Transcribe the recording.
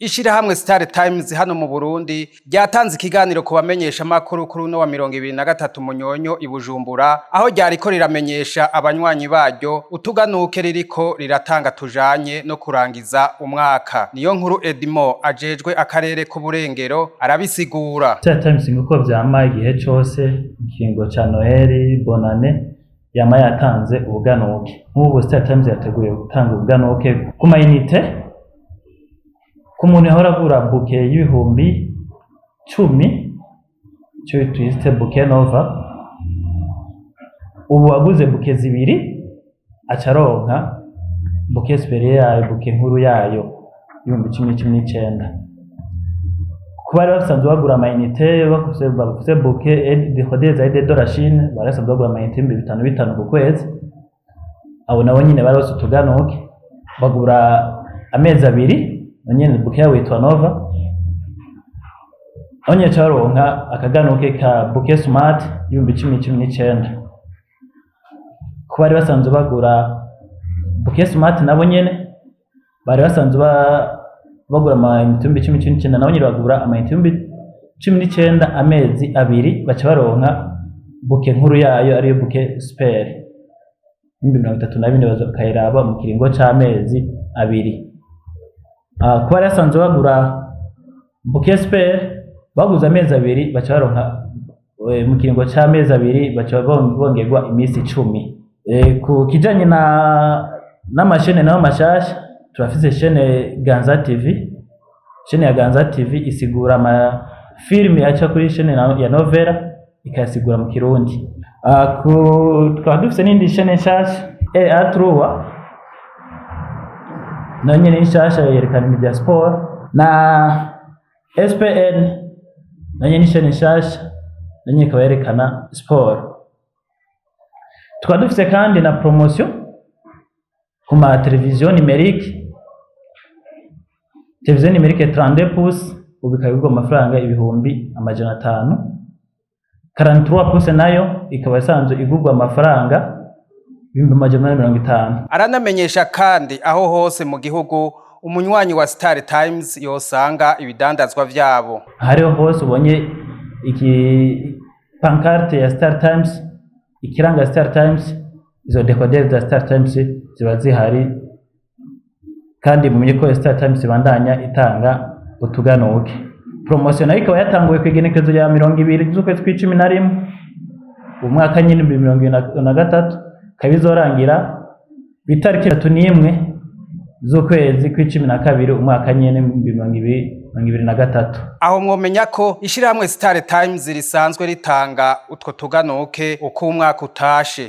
Ishirahamwe Star Times hano mu Burundi ryatanze ikiganiro ku bamenyesha makuru kuri uno wa 23 Munyonyo i Bujumbura, aho ryariko riramenyesha abanywanyi baryo utuganuke ririko riratanga tujanye no kurangiza umwaka. Niyo nkuru Edmo ajejwe akarere k'uburengero arabisigura. Star Times, nkuko vyama igihe cose ikiringo ca Noel, Bonane, yama yatanze ubuganuke. Nk'ubu Star Times yateguye gutanga ubuganuke ku ma unités. Ku muntu yahora agura bouquet y'10.000, ico twise bouquet Nova, ubu aguze bouquet zibiri aca aronka bouquet supérieur yayo, bouquet nkuru yayo y'19.99. Ku bari basanzwe bagura ama unités, bafise bouquet décodeur za Aide de la Chine, bari basanzwe bagura ama unités 5500 ku kwezi, abo nabo nyene bari bafise utuganuke, bagura amezi 2, na nyene bouquet yabo yitwa Nova, aho nyene baca baronka akaganuke ka bouquet Smart y'10.99. Ku bari basanzwe bagura bouquet Smart, nabo nyene bari basanzwe bagura ama unités 10.19, nabo nyene bagura ama unités 19.000 amezi 2, baca baronka bouquet nkuru yayo, ariyo bouquet super, 34.000, bakayiraba mu kiringo c'amezi 2. Ku bari basanzwe bagura bouquet super, baguze amezi 2, baca baronka mu kiringo c'amezi 2 baca bongerwa imisi 10. Ku kijanye na n'ama chaînes nayo mashasha, turafise chaîne Ganza TV. Chaîne ya Ganza TV isigura ama films aca kuri chaîne ya Novela, ikayasigura mu Kirundi. Tukaba dufise n'indi chaîne nshasha EA3, nayo nyene ni nshasha, yerekana ibintu vya sport, na SPN nayo nyene ni chaîne nshasha, nayo nyene ikaba yerekana sport. Tukaba dufise kandi na promotion ku ma télévision numérique. Télévision numérique 32 pouces ubu ikaba igurwa amafaranga 500.000, 43 pouces nayo ikaba isanzwe igurwa amafaranga 850.000. Aranamenyesha kandi aho hose mu gihugu umunywanyi wa Star Times yosanga ibidandazwa vyabo. Hariho hose ubonye iki pancarte ya Star Times, ikiranga Star Times, izo décodeur za Star Times ziba zihari. Kandi mumenye ko Star Times ibandanya itanga utuganuke. Promotion nayo ikaba yatanguye ku igenekerezo rya 20 z'ukwezi kw'icumi na rimwe umwaka nyine 2023, ikaba izorangira ku itariki 31 z'ukwezi kw'icumi na kabiri umwaka nyene 2023. Aho mwomenya ko ishirahamwe Star Times risanzwe ritanga utwo tuganuke uko umwaka utashe.